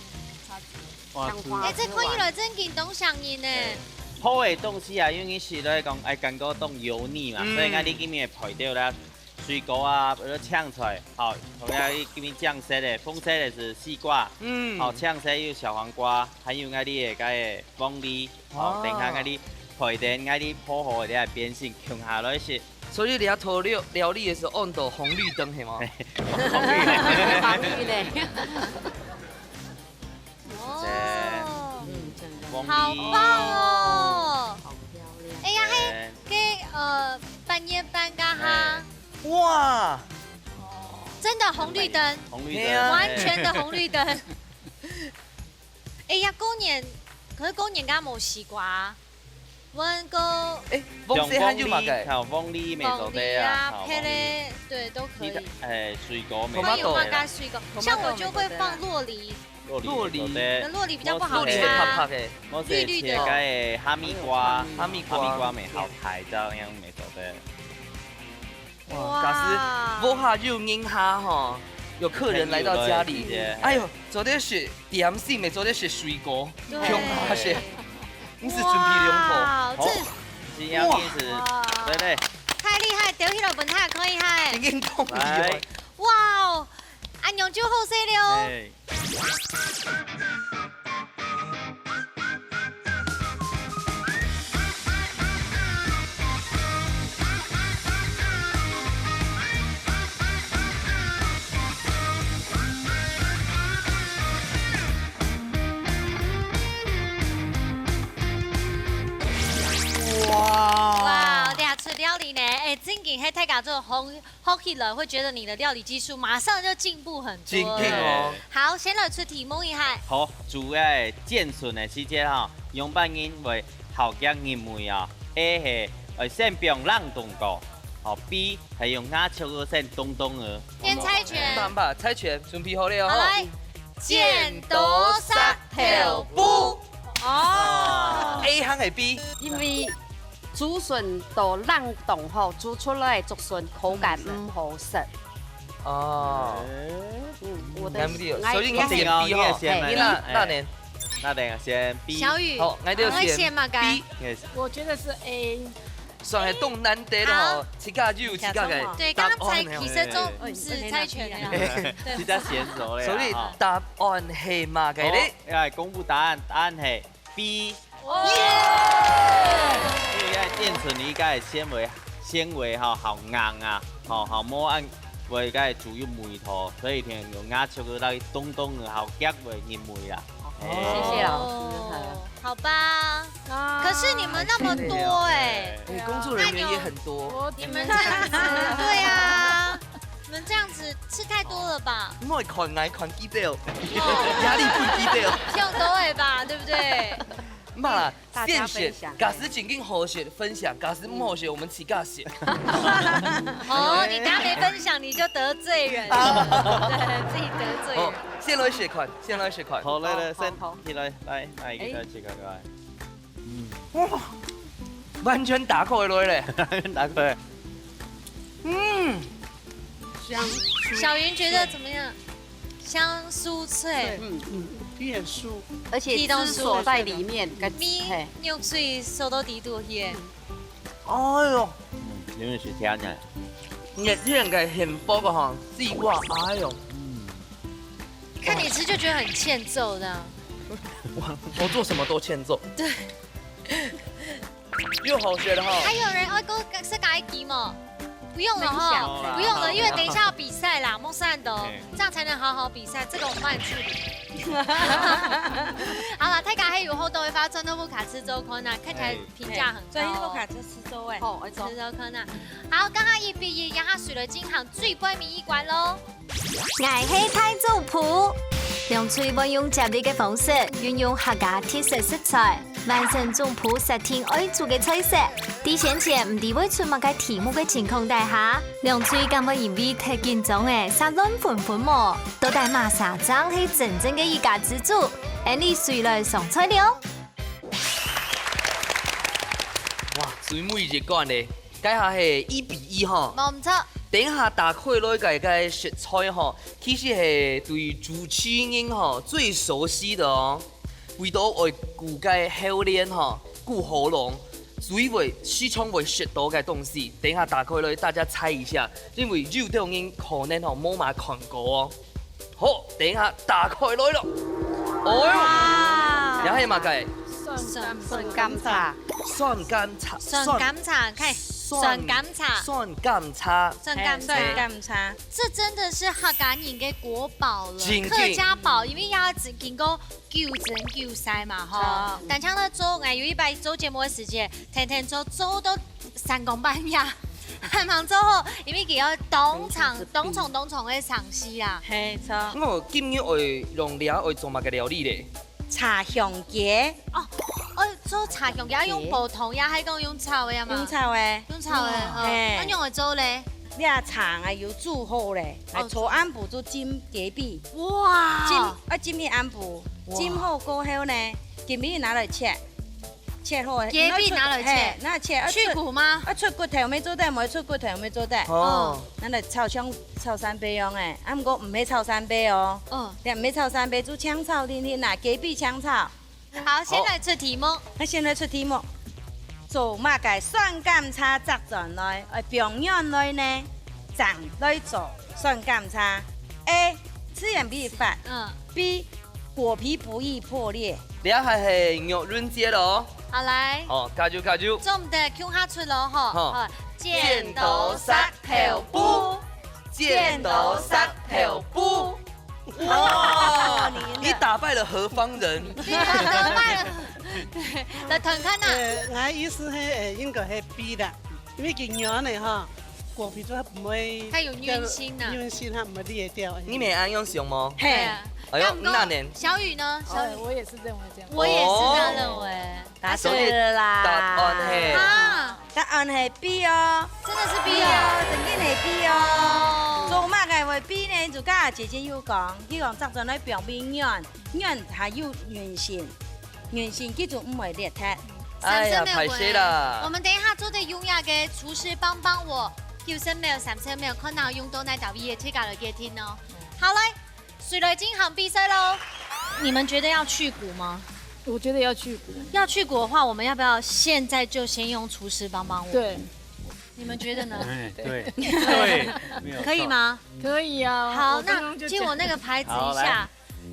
差不多。花枝丸。哎，這看起來真經當像人呢。對。好个東西啊，因為食落講，哎，感覺當油膩嘛，嗯。所以𠊎這今日配料啦， 水果啊，或者青菜，吼，同樣佢今日青色个，紅色个係西瓜，嗯。吼，青色有小黃瓜，還有𠊎俚个該个鳳梨，吼，哦。等下𠊎俚配等𠊎俚烰好个這个變性，共下來食。所以你這道料，料理个時候，安到紅綠燈，係無？紅綠燈。防禦呢？ 哦，嗯，真的。好棒哦！好漂亮。哎呀，嘿，對。該，呃，半夜半夜哈。哎。哇！真的紅綠燈。紅綠燈。對啊。完全的紅綠燈。哎呀，過年，可是過年敢無西瓜啊？ 阮个，欸，黃色還有麼个？像鳳梨乜做得啊，鳳梨啊，吼，鳳梨。蒻个，對，都可以。其他，欸，水果乜做得啦。還有麼个水果？像我就會放酪梨。酪梨乜做得。酪梨。那酪梨比較不好吃啊。落雪白白个。綠綠的。該个哈密瓜，哈密瓜。哈密瓜乜好刣，這樣乜做得。 哇，哇。假使屋下有人客吼，有客人來到家裡，還有，哎喲，做得食點心，乜做得食水果，對。共下食，毋使準備兩包。哇，好，這，是恁樣子，哇。對，對。太厲害，丟起來分大家看一下。已經動了。來。哇哦，恁樣就好勢了哦。欸。 哇！哇，這出料理呢，欸，正經係大家做紅 學起來會覺得你的料理技術馬上就進步很多了。真的哦。好，先來出題目一下。好，煮个煎筍个時節吼，仰般人會較遽入味啊？A係，呃，先放冷凍過，吼，B係用牙籤仔先動動仔。先猜拳。好，好，猜拳，準備好了吼。好，來。剪刀石頭布。 哦。A還係B？因為竹筍到冷凍後，煮出來竹筍口感毋好食。哦。嗯，我的，𠊎，所以你選B吼。你那，那年。那等下選B。小雨，好，𠊎就選B。你會選麼个？Yes。我覺得是A。 算係當難得了吼，好。自家有自家个答案。對，剛才其實就毋使猜拳了啦。對。自家選手了啦，所以答案係麼个咧？吼。好，來公布答案，答案係B。耶！因為愛煎筍，你該个纖維，纖維吼，好硬啊，吼，好無恁會該煮有味道，所以一定用牙籤仔來動動仔，好遽會入味啦。 哦，謝謝老師，哦，好吧。啊，可是你們那麼多欸。謝謝。欸，工作人員也很多。那有，你們這樣子，對啊，你們這樣子吃太多了吧？毋好看𠊎看幾多，哦。壓力分幾多。用多了吧，對不對？毋好啦，大家分享。先選，假使正經好食，分享；假使毋好食，我們自家食。哦，你等下沒分享，你就得罪人。對，自己得罪人。好，先來試看，先來試看。好，來，來，好，先，好。起來，來，來，一個，欸。來，試看，來。嗯。哇，完全打開來咧。打開。嗯。香酥脆。小云覺得怎麼樣？香酥脆。脆，嗯，嗯，皮很酥。而且汁鎖在裡面，皮當酥。跟，米，嘿。肉碎鎖到底肚去。哎喲。嗯，因為係甜个。熱天个幸福个吼，西瓜，哎喲。嗯。 看你吃就覺得很欠揍這樣。我，我做什麼都欠揍。對。又好學了哈。還有人愛講自家个雞毛？不用了哈，分享的。不用了，因为等一下要比赛啦，莫散的哦，嘿。这样才能好好比赛。这个我们帮你处理。好了，大家还有好多的话，转到屋下試做看啊，看起来评价很高哦。转去屋下試做哎。好，我走。试做看啊。好，刚刚一比一，让他水了进行最尾一关喽。 𠊎係大主廚。兩隊會用接力个方式，運用客家特色食材，完成總鋪設定愛煮个菜色。在先前毋知會出麼个題目个情況底下，兩隊敢會因為忒緊張而煞亂紛紛無？到底麼儕正係真正个一家之煮？𫣆俚隨來上菜了。哇，最尾一關咧！ 該下係一比一吼。無毋著。等下打開來个，个食材吼，其實係對主持人吼最熟悉的哦。為著愛顧个口腔吼，顧喉嚨，所以會時常會食到个東西。等下打開來，大家猜一下，因為有兜人可能吼無麼看過哦。 好，等一下打開來了。哦喲，哇！這係麼个？酸，酸甘茶。酸甘茶，酸甘茶，看，酸，酸甘茶。酸甘茶。酸甘茶。嘿，酸甘茶。这真的是客家人的国宝了，真的。客家宝，因为要经过九蒸九晒嘛，吼。好。但像那周，哎，有一擺做節目个時節，天天做，做到三更半夜，還吂做好，因為佢愛當長、當長、當長个程序啦。嘿，著。𠊎今日愛用這愛做麼个料理咧？茶香雞。哦，哦，做茶香雞愛用煲湯呀，還講用炒个呀嘛？用炒个。用炒个，嗯，哦，嘿。那用來做咧？這茶啊，有煮好咧，哦。還昨暗晡就浸雞髀。哇！浸，啊，浸一暗晡，哇。浸好過後呢，今日拿來切。 切好个，雞髀拿來切。嘿，拿切，啊，去骨嗎？啊，出骨頭乜做得，無出骨頭乜做得。哦。拿來炒，像炒三杯樣个，啊，毋過毋係炒三杯哦。嗯。對，毋係炒三杯，就淨炒定定啦，雞髀淨炒。好，先來出題目。好。那先來出題目。做麼个酸甘茶摘轉來，愛放軟來呢？正來做酸甘茶。A，自然揮發。嗯。B， 果皮不易破裂。這下係玉潤姐囉。好，來。哦，加油，加油。做毋得，共下出囉，吼。好。好，剪刀石頭布。剪刀石頭布。哇，你贏了。你打敗了何方人。你打敗了。對，來看看啊。呃，𠊎意思係，呃，應該係B啦。 因為佢軟个吼，果皮就毋會，較有韌性啊。韌性，佢毋會裂掉。你乜恁樣想無？嘿。對啊。哎喲，那毋過，恁樣。小雨呢？小雨。哦，我也是認為這樣。我也是這樣認為。哦。答對了啦。所以答案係？啊。答案係B哦。真的是B哦。對啊，真正係B哦。哦。做麼个會B呢？就剛才姐姐有講，佢講摘轉來表面軟，軟還有韌性。 韌性佢就毋會裂忒。哎呀，三十秒，歹勢啦。我們等一下做得用這個廚師幫幫我，九十秒、三十秒，看下用到哪兜位个，自家來決定哦。好，來，誰來進行比賽囉？你們覺得要去骨嗎？我覺得要去骨。要去骨的話，我們要不要現在就先用廚師幫幫我？對。你們覺得呢？哎，對，對，沒有錯。可以嗎？可以啊，好，我剛剛就那借我那個牌子一下。好，來。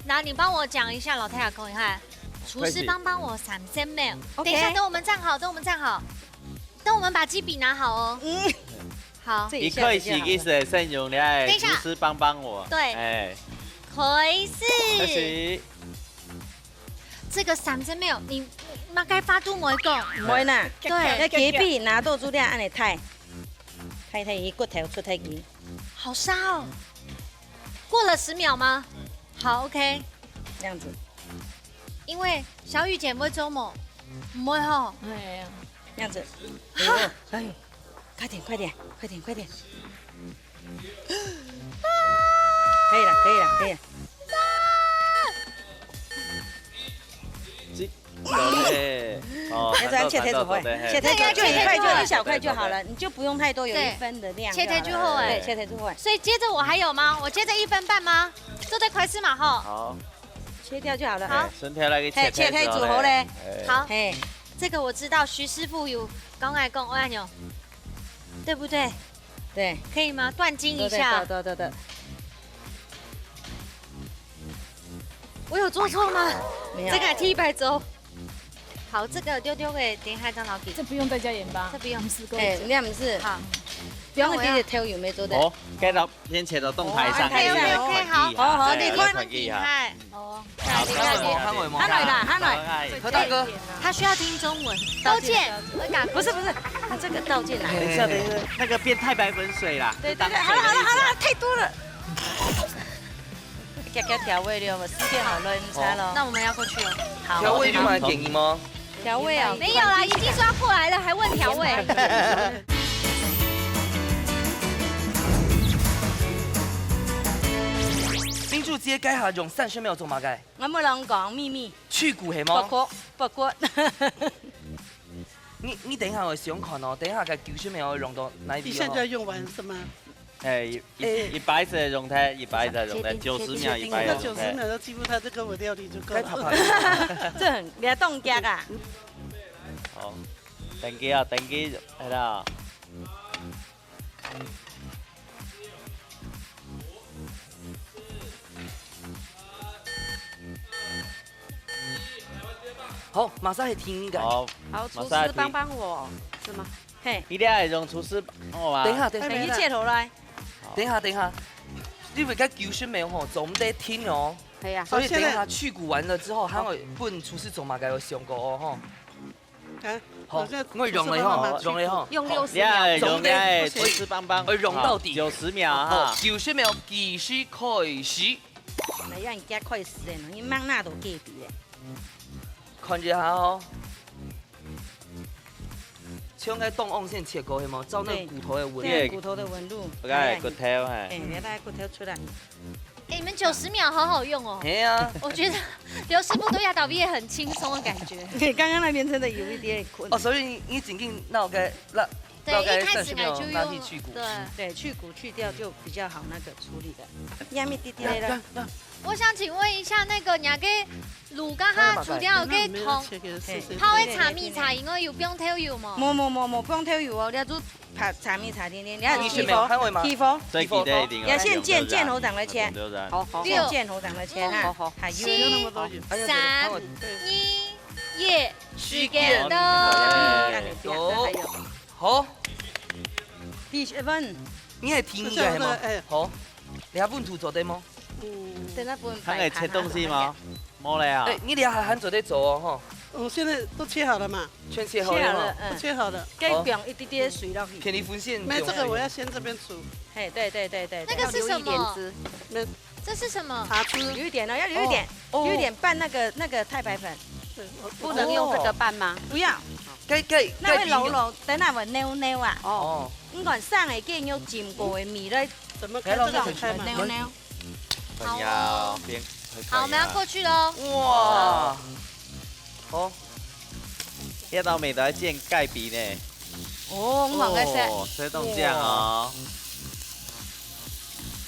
那你幫我講一下，老太太講一下，廚師幫幫我三十秒。OK。等一下，等我們站好，等我們站好，等我們把雞髀拿好哦。嗯。好。這一下，你可以洗衣服，先用來，等一下。廚師幫幫我。對。哎。開始。開始。這個三十秒，你麼个話都毋會講。毋會啦。對。該雞髀拿到就恁樣忒，忒忒佢骨頭出忒佢。好燒哦。 過了十秒嗎？好，OK。這樣子。因為小雨姐毋會做無？毋會吼。哎呀。這樣子。哈！哎呦，快點，快點，快點，快點。可以了，可以了，可以了。這 對，哦，要這樣切忒就會，看到，看到，對，切忒就，嘿。就一塊，就一小塊就好了，對，對，對。你就不用太多，有一份的量就好了。對，切忒就好欸。對，切忒就好欸。所以接著我還有嗎？我接著一分半嗎？做得開始嘛，吼。好。切掉就好了。好。哎，順便來個切忒就好了。嘿，切忒就好了。哎。好。嘿。這個我知道，徐師傅有跟我講，哎喲，對不對？ 對。可以嗎？斷筋一下。對，對，對，對，對。我有做錯嗎？沒有。這個第一擺做。好，這個丟丟給等一下張老弟。這不用再加鹽巴。這不用。毋使夠。哎，你也毋使。好。不用，你的头有没有做的？哦，該到面前的動台上，哦，還有一個，OK，OK，好。團體哈，好，好，來，你看。來團體哈。厲害。哦，好，厲害，厲害。看我，看我。下來啦，下來。好，來。何大哥。他需要聽中文。道歉，我敢。不是，不是，你這個道歉啦。等一下，等一下，那個變太白粉水啦。對，對，對，好了，好了，好了，太多了。調，調，調味料，我時間好了，你猜咯。那我們要過去了。好，調味料嘛，建議嗎？ 調味啊。沒有啦，已經說要過來了，還問調味。明珠姐，該下用三十秒做麼个？𠊎無同你講秘密。去骨係無？不過，不過。你，你等一下，𠊎想看哦，等一下該九十秒用到哪一位哦？一下就要用完是嗎？ 哎，一，哎。一百隻用忒，一百隻用忒，九十秒，一百隻用忒。那九十秒都記不，他這個我料理就夠了。該啪啪啪。這很，你還動家啊？好，等佢啊，等佢，係啦。好，馬上係第一個。好，好，廚師幫幫我，是嗎？嘿。你這係用廚師幫我嗎？等一下，等一下。哎，你切好來。 等一下，等一下，因為該九十秒吼，做毋得停哦。係啊。所以等一下去骨完了之後，還會問廚師做麼个有想過哦吼。啊，好，好像我用了吼，廚師幫忙。用了吼。用六十秒。你愛用該廚師幫幫，我用到底。好，九十秒哈。好，九十秒計時開始。哎呀，你加快死人了，你慢那都給的。看一下哦。 像該凍黃先切過，係無？照那個骨頭的紋路。對，對，骨頭的紋路。OK，哎，骨頭，哎。哎，你把骨頭出來。哎，你們九十秒好好用哦。係啊。我覺得劉師傅對壓倒比也很輕鬆的感覺。對，剛剛那邊真的有一點困難。哦，所以你，你緊緊拿該，拿，對，拿該一開始呢，三十秒就用，拿去去骨。對。對，去骨去掉就比較好那個處理的。壓密滴滴的了。那，那，那 我想請問一下，那個你該滷該下煮掉个湯，那你們要切給他試試。泡个茶米茶，因為有放豆油無？無，無，無，無放豆油哦，你愛煮茶，茶米茶甜甜，你愛起火，起火。最記得一定要，也先煎，煎好正來切。好，好。先煎好正來切哈。好，好。還有。七、哎呀，三、二、一，時間到。好。第一問。你係第二個係無？是，是，哎。好。 你還溫度做得無？嗯。等下分擺盤啊。還愛切東西嗎？無了啊。哎，你這下還做得做哦，吼。嗯，現在都切好了嘛。全切好了嘛。切好了，嗯。都切好了。該放一滴滴水落去。哦。給你分線。沒，這個我要先這邊煮。嘿，對，對，對，對，對。那個是什麼？要留一點汁。沒。這是什麼？茶汁。留一點哦，要留一點，哦。留一點拌那個，那個太白粉。對，我，不能用這個拌嗎？不要。該，該，那會老老，該，等下會扭扭啊。哦。你看生个雞肉浸過个米咧， 怎麼開這個？這種很牛牛。哎呀，好哦。邊，好，我們要過去嘍。哇，好，這道味道煎雞髀呢。哦，很好吃。哦，這種醬哦。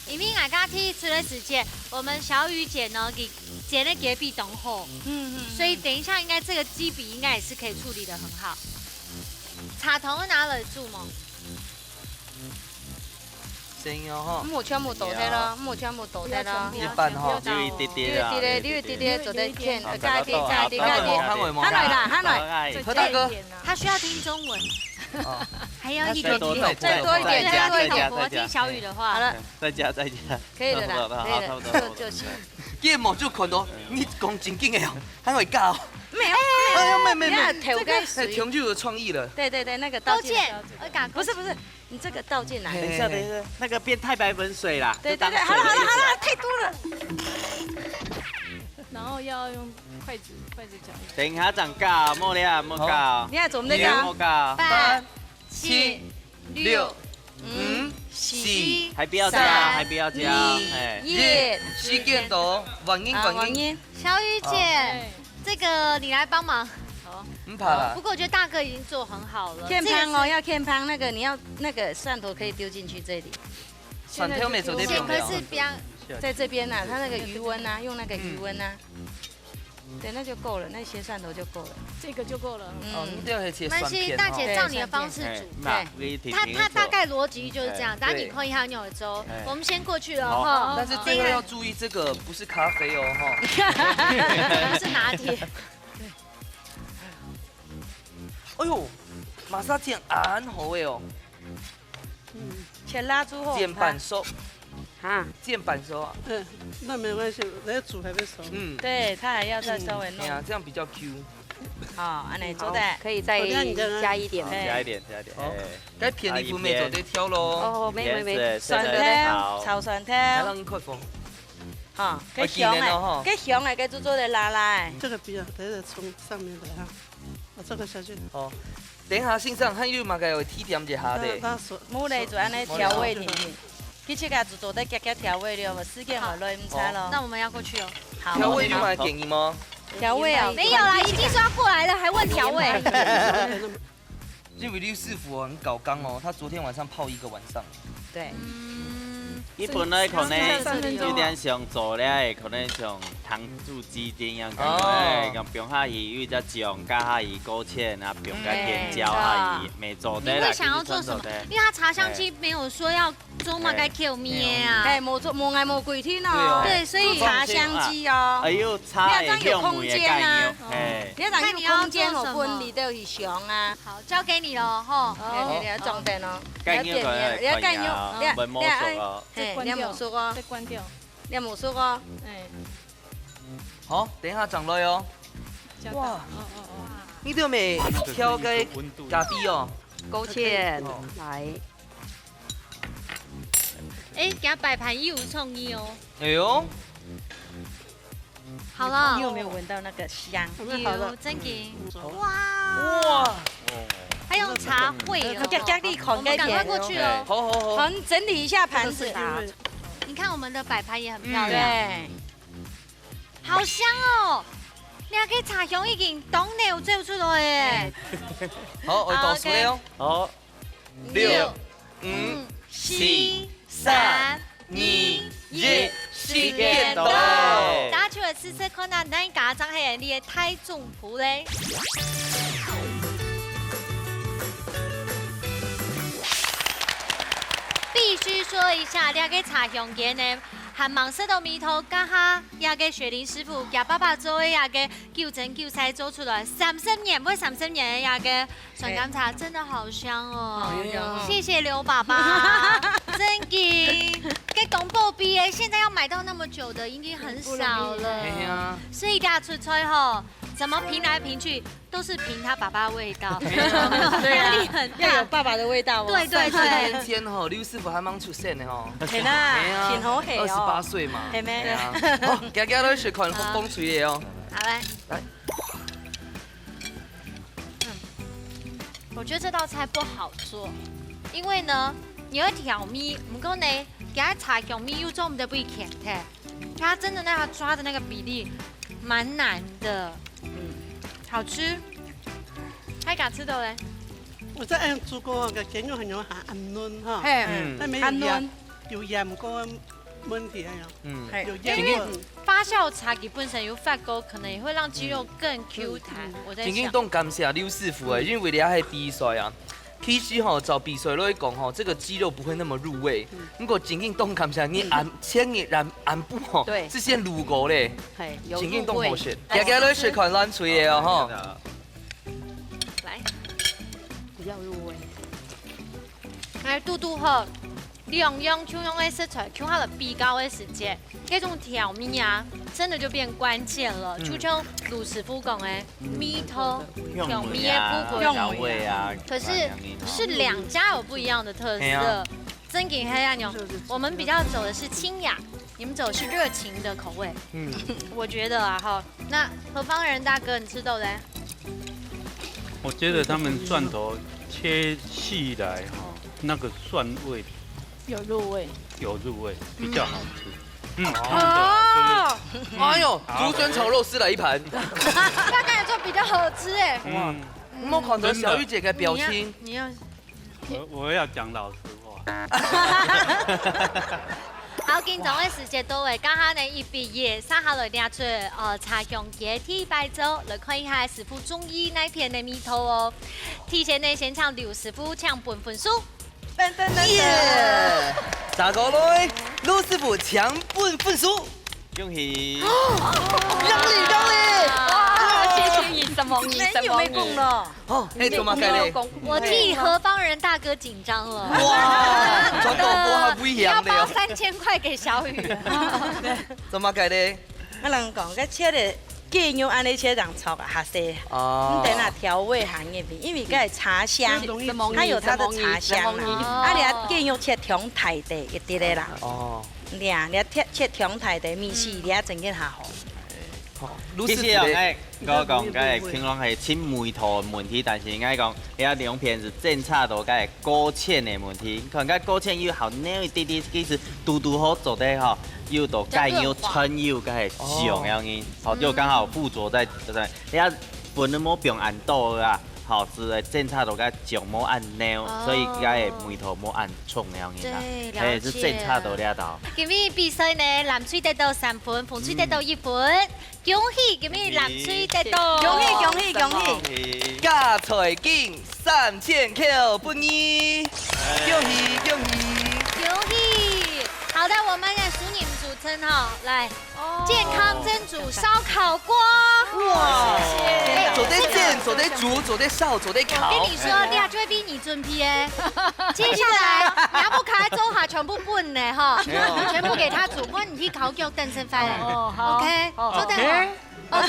因為大家第一次的時間，我們小雨姐呢，給煎的雞髀當好，嗯，嗯，嗯。所以等一下應該這個雞髀應該也是可以處理得很好。茶桶要拿來煮嗎？ 先哦吼。莫全部倒忒啦，莫全部倒忒啦。一半吼。有一滴滴啦，有一滴滴，有一滴滴，做得揀，啊，加一滴，加一滴，加一滴。還來啦，還來。何大哥。他需要聽中文。哦。還要一點點，再多一點，再多一點。再加，再加，再加。聽小雨的話。好了。再加，再加。可以了啦，差不多了，可以了，差不多，差不多。就，就行。 佢个目珠看到，你講正經个哦，還會教哦。沒有，哎呀，沒有，沒有，沒有。你看頭該水。哎，挺有創意了。對，對，對，那個道具的標準。勾芡，我講勾芡。不是，不是，你這個道具哪裡？等一下，等一下，那個變太白粉水啦，對，對，對，就當水的意思。好了，好了，好了，太多了。然後要用筷子，筷子夾一下。等一下正教，莫了，莫教。好。你看，做毋得教。莫教。八、七、六、五、四、還不要加，三、還不要加，二、哎。一，時間到，換人，啊，換人。換人。小雨姐，哦。這個你來幫忙。好。毋怕啦。不過我覺得大哥已經做很好了。健康哦，這個是要健康，那個你要，那個蒜頭可以丟進去這裡。蒜頭沒做得放了。現在就丟了。可是不要。在這邊啊，它那個餘溫啊，用那個餘溫啊。嗯。 對，那就夠了，那些蒜頭就夠了。這個就夠了。嗯。哦，你這個可以切蒜片哦。沒關係，大姐照你的方式煮。哎，那我一定，他，他大概邏輯就是這樣，哎。大家你看一下牛肉粥，哎。我們先過去了哈。好，但是最後要注意，這個不是咖啡哦，哈。不是拿鐵。哎呦，馬上煎恁好个哦。切蜡烛好。煎半熟，哈，煎半熟啊。嗯，那没关系，那个煮还没熟。嗯，对，它还要再稍微弄。哎呀，这样比较 Q。好，按呢做得。可以再加一点。好，加一点，加一点。好，哎，該便宜分妹做得挑咯。哦，没没没，甜食，酸甜的，好。炒酸甜。还让你快放。哈，该香个，哦，今年哦，哈。该香个，该做做得拉拉个。这个不要，等一下从上面来哈。 啊，这个下去。哦，等一下，先生，还有么个要提点一下的？那，那所，冇咧，就按呢调味里面。其实啊，就做得加加调味料，时间还来唔差咯。那我们要过去哦。好，调味有么个建议吗？调味啊，没有啦，已经说要过来了，还问调味。因为刘师傅很搞刚哦，他昨天晚上泡一个晚上。对。嗯，伊本来可能有点想做了，可能想糖醋鸡丁一样，哦。哎，讲放下去，有一只酱，加下去勾芡啊，放个甜椒下去，哎，没做得啦，你会想要做什么？其实做得。因为它茶香鸡没有说要做么个口味的啊。哎，无做，无爱无规定哦。对哦。对，所以茶香鸡哦。哎呦，茶的香味的概念，哎。你要讲有空间哦，分你兜去想啊。好，交给你了吼。哦，你要装等哦。概念可能你要概念，你要，文魔手哦。嘿，你要魔术哦，再关掉。你要魔术哦。哎。好，等一下上来哦。哇，哦哦哦。你都没调个咖啡哦。勾芡，哦。来。哎，给他摆盘也有创意哦。哎呦。 好了。你有没有闻到那个香？有，真的。嗯。哇。哇。还有茶会哦。我们赶快过去哦。哎，好，好，好。好，你整理一下盘子啊。你看我们的摆盘也很漂亮。嗯。对。好香哦！你看，这茶香已经当牛走出来耶。好，我倒数了哦。好。 六、五、四、三、二、一，时间到。大家就来试试看啊，哪一家正係你的大中铺咧？必须说一下，這个茶香雞呢，還蠻適合味道，加下這个雪玲師傅，佢爸爸做的這个九蒸九曬做出來，三十年，會三十年的這个 酸柑茶真的好香哦。哎呀。谢谢刘爸爸。真的，这东北味耶，现在要买到那么久的，已经很少了。哎呀。所以大家出差吼，怎么评来评去，都是评他爸爸味道。哎呀，对啊，压力很大。要有爸爸的味道哦。对对对。三十年前吼，刘师傅还蛮出色的吼。是啦，哎呀，挺好喝哦。二十八岁嘛。是咩？哎呀，好，行行来食看風水的哦。好，来。来。 嗯，我觉得这道菜不好做，因为呢，你要调味，不过呢，给它茶调味又做不得不甜的，它真的那个抓的那个比例蛮难的。嗯，好吃，还敢吃的嘞？我在按做过个，鸡肉很有很嫩哈，嘿，嗯。但没有盐，很嫩。有盐过问题哎呀。嗯。嘿，有盐过。因为发酵茶基本上有发酵，可能也会让鸡肉更Q弹。嗯。我在想。真正当感谢刘师傅诶，因为你还比赛啊。其实吼，照比赛来讲吼，这个鸡肉不会那么入味。嗯。不过真正当感谢你暗，前日暗，暗晡吼，对。是先卤过嘞。嘿，有入味。真正当好食。大家来食看咱炊的哦吼。来。比较入味。来，嘟嘟吼。 两样共样个食材，共下来比较个时节，这种调味啊，真的就变关键了。嗯。就像刘师傅讲的，味道、调味个部分。调味啊，可是是两家有不一样的特色。嘿啊。真的很有，我们比较走的是清雅，你们走的是热情的口味。嗯。我觉得啊，哈，那何方人大哥，你吃到嘞？我觉得他们蒜头切细来哈，那个蒜味有入味。有入味，比较好吃。嗯，哦，哎呦，好。竹笋炒肉丝来一盘。他刚才做比较好吃哎。嗯，莫看到小玉姐的表情。你要，你要我，我要讲老实话。好，紧张个时节到位，刚刚呢，一比一，上下来拿出，呃，茶香鸡第一摆做，来看一下师傅中意哪片个味道哦。提前呢，先请刘师傅请分分数。噔噔噔噔。耶！打过来，刘师傅请分分数。恭喜！让梨，让梨！哇，谢谢你，什網易，你有沒講咯？哦，哎，做麼个咧？我替何方人大哥緊張了。哇，傳到我還危險的哦。你要包三千塊給小雨。做麼个咧？我同你講，該切个雞肉按呢切當粗啊，較細。哦。你等下調味行入去，因為該茶香，什麼意思？它有它的茶香啊。什麼意思？啊，你啊雞肉切長大个，一滴个啦。哦。你啊，你啊切切長大个，味緒，你啊整个下好。 好，其實哦，哎，我講，該平常係盡味道个問題，但是應該講，這兩片係檢查到該勾芡个問題。你看，該勾芡又好扭一滴滴，其實堵堵好做得吼，又到該有傳有該香樣呢，好，就剛好附著在，在，人家本來無放恁多个啊，好，係檢查到該醬無恁扭，所以該味道無恁重樣呢啦。對，了解。哎，係檢查到這度。今日比賽呢，藍隊得到三分，紅隊得到一分。 恭喜今日藍隊得到。恭喜，恭喜，恭喜！恭喜！加菜金三千塊分你，恭喜，恭喜！恭喜！好的，我們來數你們組成哈，來，健康蒸煮燒烤鍋。哇！謝謝。做得煎，做得煮，做得燒，做得烤。我跟你說，這就係為你準備个。接下來，拿不開，做下全部分你哈，沒有。全部給他煮，分你去烤肉等陣飯。哦，好。OK，哦，做得好。OK。 OK，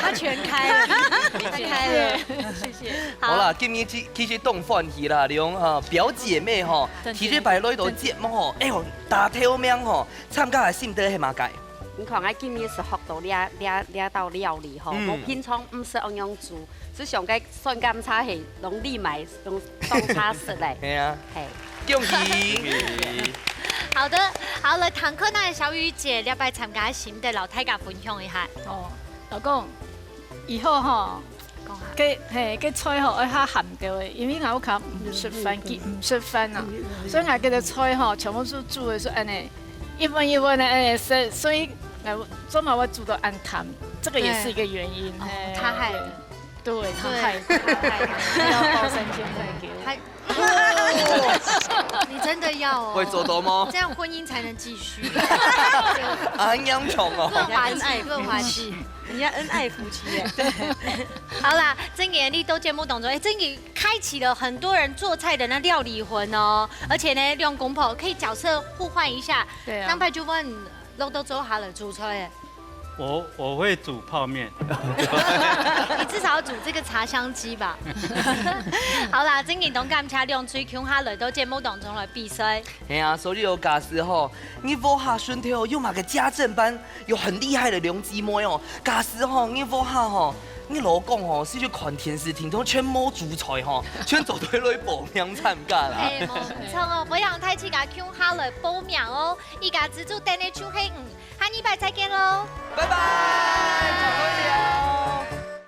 他全開了，他開了。謝謝。好啦，今日其，其實當歡喜啦，兩，啊，表姐妹吼，真的。第一擺來到節目吼，哎喲，打頭名吼，參加个心得係麼个？你看，𠊎今日係學到這，這，這道料理吼，嗯。𠊎平常毋識恁樣煮，只想該酸柑茶係用這買，用當茶食咧。係啊。係。恭喜！好的，好，來，聽看啊，小雨姐，這擺參加个心得，摎大家分享一下。哦， 老公，以後吼，講下。該，嘿，該菜吼，愛較鹹兜仔，因為𠊎屋下毋食飯，佢毋食飯啊，所以𠊎該个菜吼，全部係煮个係恁呢，一碗一碗个恁呢食，所以𠊎做麼个會煮到恁淡，這個也是一個原因。對。哦，嘿，他害的。對，他害的，對。他害的。他要包三千塊給我。他 你真的要哦。會做到嗎？這樣婚姻才能繼續。啊，很嚴重哦。潤滑劑，潤滑劑。人家恩愛夫妻耶。對。好啦，真的，你到節目當中，哎，真的開啟了很多人做菜的那料理魂哦。而且呢，兩公婆可以角色互換一下。對啊。上擺就問，摎到做下來煮菜耶。 我，我會煮泡麵。你至少要煮這個茶香雞吧？好啦，真正當感謝兩隊共下來到節目當中來比賽。係啊，所以哦，假使吼，你屋下脣頭有麼个家政班，有很厲害的兩姊妹哦，假使吼，你屋下吼，你老公吼，係去看電視，聽到全無煮菜吼，全做得來報名參加啦。哎，無錯哦，不要太氣啊，共下來報名哦。一家之煮等你就係你。 下禮拜再見囉。拜拜，再會了。